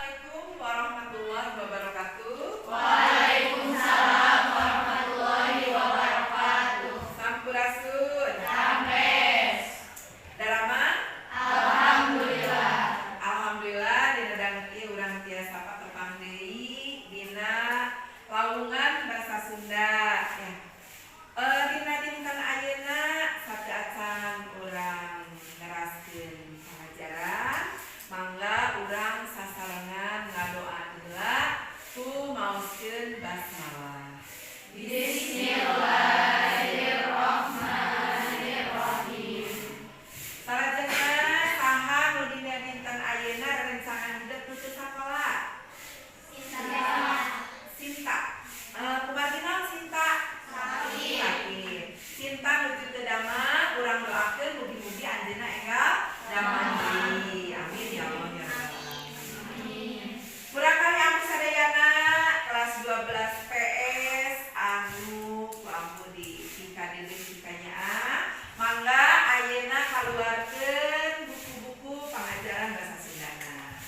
Assalamualaikum warahmatullahi wabarakatuh. Waalaikumsalam warahmatullahi wabarakatuh. Sampurasun. Rampes. Daramang. Alhamdulillah. Alhamdulillah, dina danget ieu urang tiasa patepang deui dina lawungan bahasa Sunda ya. Dina dinten ayeuna sateuacan urang neraskeun pangajaran, mangga urang sasarengan ngadoa heula ku maoskeun basmalah. Bismillahirrahmanirrahim. Salajengna, saha nu dina dinten ayeuna rerencangan hidep nu teu sakola? Sinta. Kumargi naon, Sinta? Sakit. Sakit. Sinta nuju teu damang, urang doakeun mugi-mugi anjeunna enggal damang deui. Amin ya Allah ya Rabbal alamin. Murangkalih ambu sadayana kelas 12 PS anu ku ambu dipikadilih pikanyaah. Mangga ayeuna kaluarkeun buku-buku pangajaran bahasa Sundana.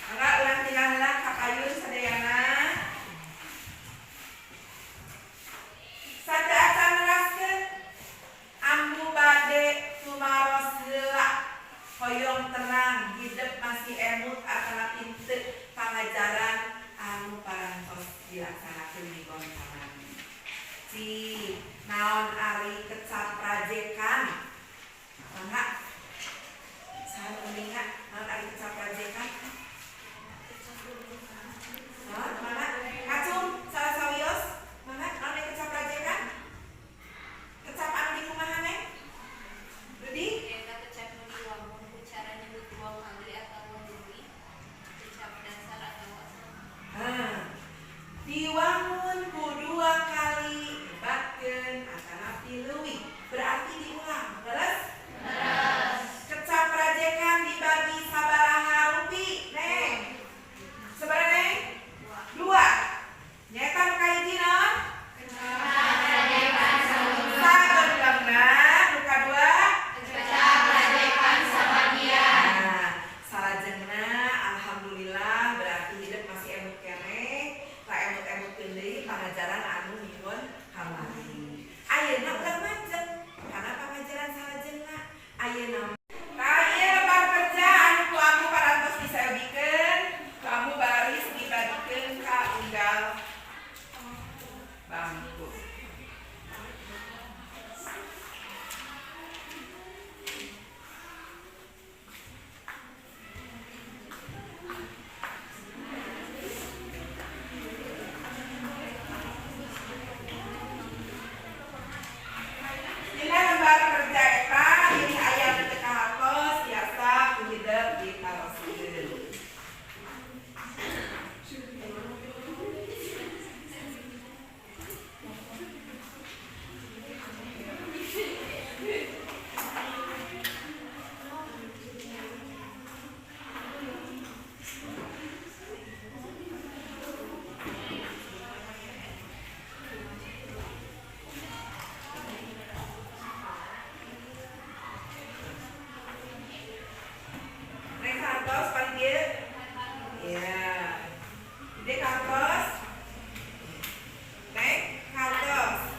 Mangga urang tingal heula ka payun sadayana. Sateuacan neraskeun, ambu bade tumaros heula. Hoyong terang hidep masih emut atanapi henteu pangajaran anu parantos dilaksanakeun minggon kamari. Ci, naon ari kecap rajekan? Mangga. Saha nu uninga naon ari kecap rajekan? Hah, mangga? Kacung salah sawios? Mangga, naon ari kecap rajekan? Kecap anu dikumaha, Neng? Rudi? Eta kecap nu diwangun ku cara nyebut dua kali atau leuwih, kecap dasar atau asal. Ah, diwangun ku dua kali nyebatkeun atanapi leuwih, berarti diulang. Leres? Leres. Kecap rajekan dibagi sabaraha rupi, Neng? Sabaraha, Neng? Dua. Nyaeta nu kahiji naon? Kecap rajekan saunggal. Sagenggengna. Nu kadua? Kecap rajekan sabagian. Nah, salajengna, alhamdulillah, berarti hidep masih emut keneh, kaemut-emutkeun deui pangajaran anu minggon kamari. Ayeuna urang majeng kana pangajaran salajengna. Ayeuna tah ieu lembar kerja anu ku ambu parantos disayogikeun, ku ambu baris dibagikeun ka unggal bangku. Dina lembar kerja eta bilih aya nu teu kahartos, tiasa ku hidep ditaroskeun. Neng, kahartos paling dieu? Iya. Ide kahartos? Neng, kahartos?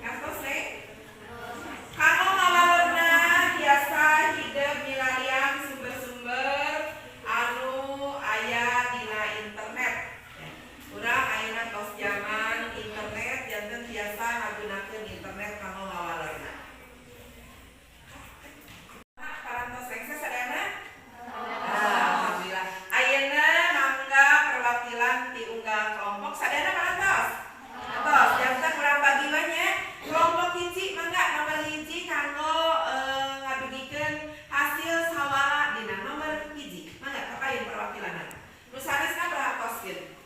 Kahartos, Neng? Kanggo ngawalerna, tiasa hidep milarian sumber-sumber anu aya dina internet. Urang ayeuna tos zaman internet, janten tiasa ngagunakeun internet kanggo ngawalerna. Parantos sukses sadayana? Alhamdulillah. Ayeuna mangga perwakilan ti unggal kelompok, sadayana parantos? Tos, janten urang bagi we nya. Kelompok hiji, mangga nomor 1 kanggo ngadugikeun hasil sawala dina nomor 1. Mangga kapayun perwakilanna. Nu sanesna perhatoskeun.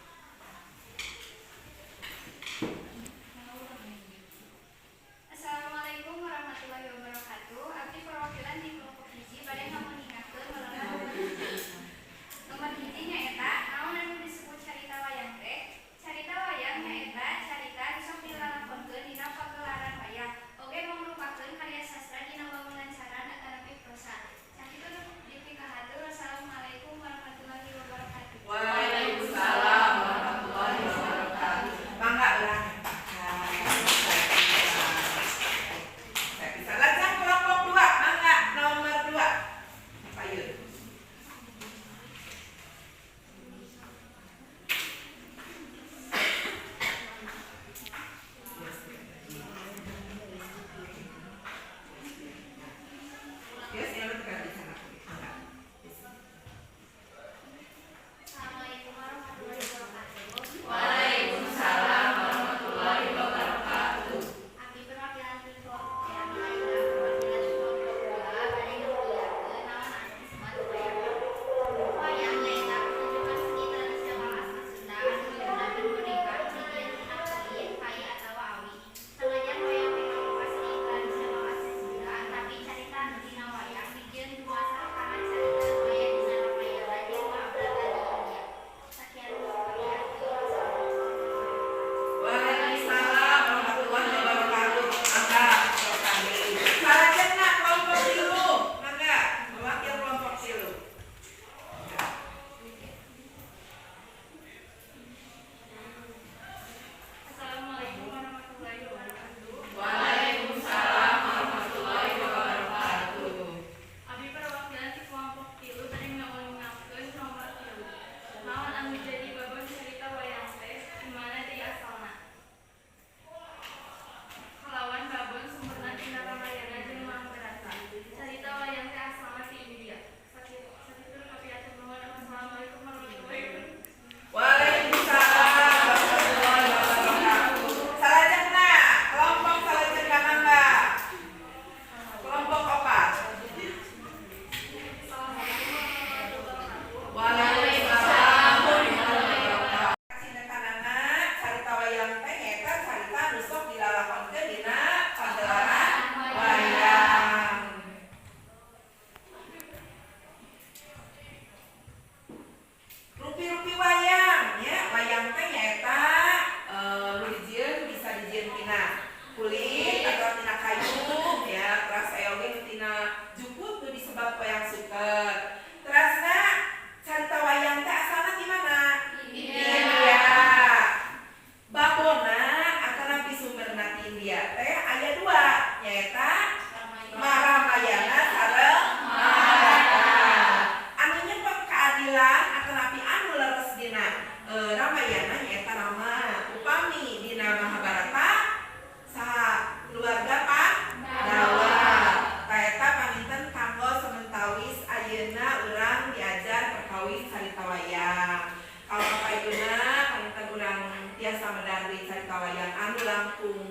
tiasa medar deui carita wayang anu langkung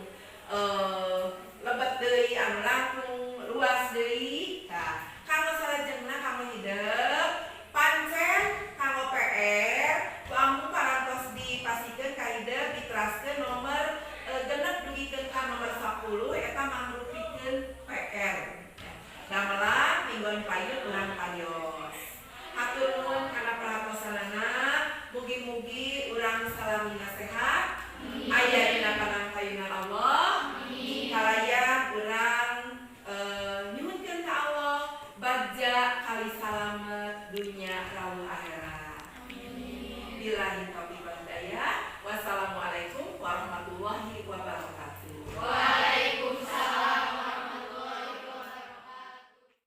lebet deui, anu langkung luas deui. Tah, kanggo salajengna, kanggo hidep pancen kanggo PR ku Ambu parantos dipasikeun ka hidep, diteraskeun nomor 6 dugikeun ka nomor 10 eta mangrupikeun PR. Damelan minggon payun urang parios. Hatur nuhun kana perhatosanana, mugi-mugi urang salamina sehat, aya dina panangkayunan Allah. Kalayan urang nyuhunkeun ka Allah bagja kali salamet dunya rawuh akhirat. Billahi taufiq wal hidayah. Wassalamualaikum warahmatullahi.